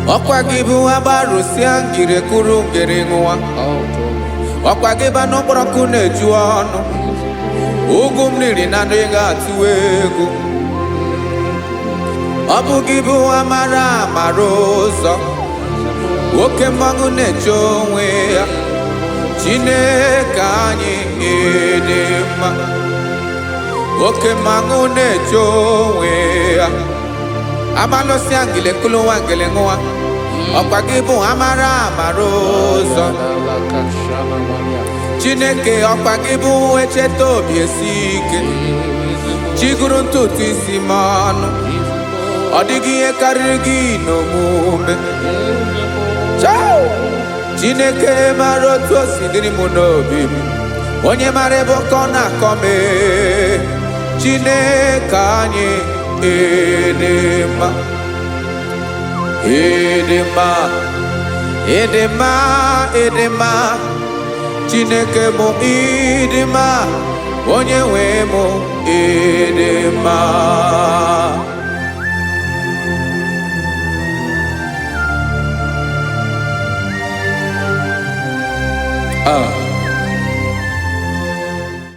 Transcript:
Ọkwa gị bụ agbarụsịa ngire kuru ngere ṅụwa. Ọkwa gị bụ anụ kpọrọ nkụ na-eju ọnụ. Ugwu m riri na adịghị atụ egwu. Ọ bụ gị bụ amara amara ụzọ. Oke mmanwụ na-eche onwe ya. Chineke anyị ịdị mma. Oke mmanwụ na-eche onwe ya. Amalụsịa ngile kuluwa ngile ṅụwa. Ọkwa gị bụ amara amara ụzọ. Chineke ọkwa gị bụ echeta obi esi ike. Chiguru ntutu isi m ọnụ. Ọ dịghị ihe karịrị gị n'omume. Chao! Chineke mara otu o si dịrị m n'obi m. Onye mara ebe ọkọ na-akọ m ee. Chineke anyị ịdị mma. Ịdị mma. Ịdị mma, ịdị mma. Chineke mụ ịdị mma. Onye nwe mụ ịdị mma. Ah.